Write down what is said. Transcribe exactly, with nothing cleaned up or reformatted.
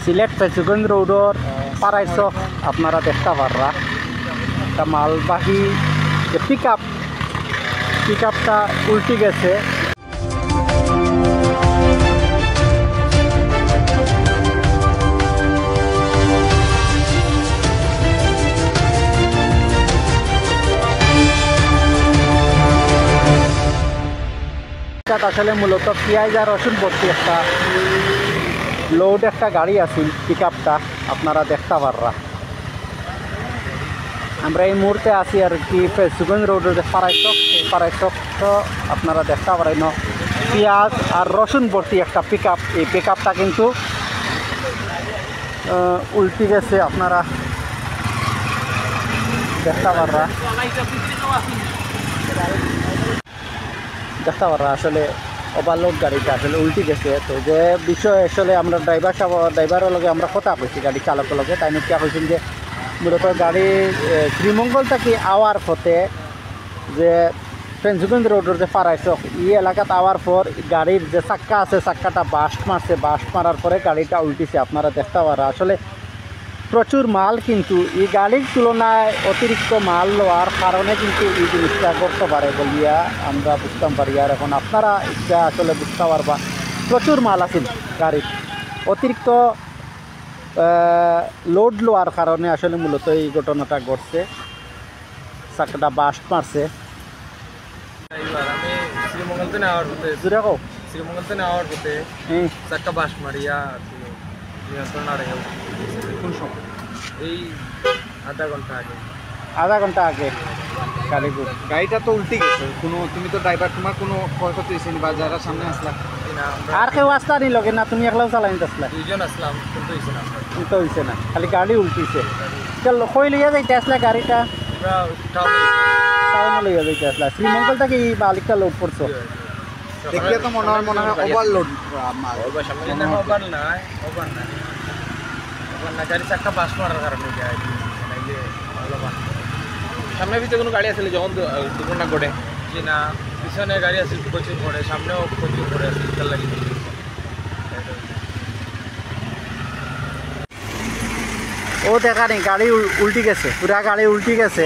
সিলেট ফেঞ্চুগঞ্জ রোডর পাড়াইছ আপনারা দেখতা পাররা, একটা মালবাহী যে পিক আপ, পিক আপটা উল্টি গেছে। আসলে মূলত পিঁয়াজ আর রসুন ভর্তি একটা লোড একটা গাড়ি আছিল, পিক আপটা আপনারা দেখতা পাররা। আমরা এই মুহূর্তে আছি আর কি ফেঞ্চুগঞ্জ রোডর যে পাড়াইছ, এই পাড়াইছ তো আপনারা দেখতা পাররা, পিঁয়াজ আর রসুন ভর্তি একটা পিক আপ। এই পিক আপটা কিন্তু আহ, উল্টি গেছে, আপনারা দেখতা পাররা, দেখতা পাররা আসলে ওভারলোড গাড়িটা আসলে উল্টি গেছে। তো যে বিষয় আসলে আমরা ড্রাইভার সাহেব, ড্রাইভারর লগে আমরা কথা কইছি, গাড়ি চালকর লগে, তাইন কিতা কইছইন যে মূলত গাড়ি এ, শ্রীমঙ্গল থাকি আওয়ার পথে যে ফেঞ্চুগঞ্জ রোডর যে পাড়াইছ, ই এলাকাত আওয়ার পর গাড়ির যে চাক্কা আছে, চাক্কাটা বাস্ট মারছে, বাস্ট মারার পরে গাড়িটা উল্টিছে। আপনারা দেখতা পাররা আসলে প্রচুর মাল, কিন্তু এই গাড়ির তুলনায় অতিরিক্ত মাল লওয়ার কারণে কিন্তু এই জিনিসটা ঘটতে পারে বলিয়া আমরা বুঝতাম পারি। আর এখন আপনারা এটা আসলে বুঝতা পারবা, প্রচুর মাল আছিল গাড়ির, অতিরিক্ত আহ, লোড লওয়ার কারণে আসলে মূলত এই ঘটনাটা ঘটছে। চাক্কাটা বাস্ট মারছে। ড্রাইভার, আমি শ্রীমঙ্গল থেকে নেওয়ার পথে, জোরে কও। শ্রীমঙ্গল থেকে নেওয়ার পথে হুম। চাক্কা বাস্ট মারিয়া আর কি নিয়ন্ত্রণ হারাইয়া গেছে। কোন সময়? এই আধা ঘন্টা আগে। আধা ঘন্টা আগে গাড়ি ঘুর। গাড়িটা তো উল্টি গেছে, কোনো, তুমি তো ড্রাইভার, তোমার কোনো ক্ষয়ক্ষতি হয়েছে নি বা যারা সামনে আসলা? জি না, আমরা আর কেউ আসলা নি লগে না, তুমি একলাউ চালানিত আসলা? দুইজন আসলাম, কিন্তু হয়েছে না। কিন্তু হয়েছে না, খালি গাড়ি উল্টিছে। চল, কই লইয়া যাইতে আসলা গাড়িটা? আমরা টাউনে। টাউনে লইয়া যাইতে আসলা। শ্রীমঙ্গল থেকে এই মালিকটা লোড করছো? জি, জি। দেখলে তো মনে হয়, মনে হয় ওভারলোড, আহ, মাল। ওভার সামনে মনে হয়। ওভার নাই, ওভার নাই। ওভার না, গাড়ি চাক্কা বাস্ট মারার কারণে যায় আর কি। নাইলে ভালো মাল। সামনে পিছে কোনো গাড়ি আছিল যখন দু-, আহ, দুর্ঘটনা ঘটে? জি না, পিছনে গাড়ি আছিল প্রচুর পড়ে, সামনেও প্রচুর পড়ে আছিল, এটার লাগি। ও দেখা নেই, গাড়ি উল-, উল্টি গেছে, পুরা গাড়ি উল্টি গেছে।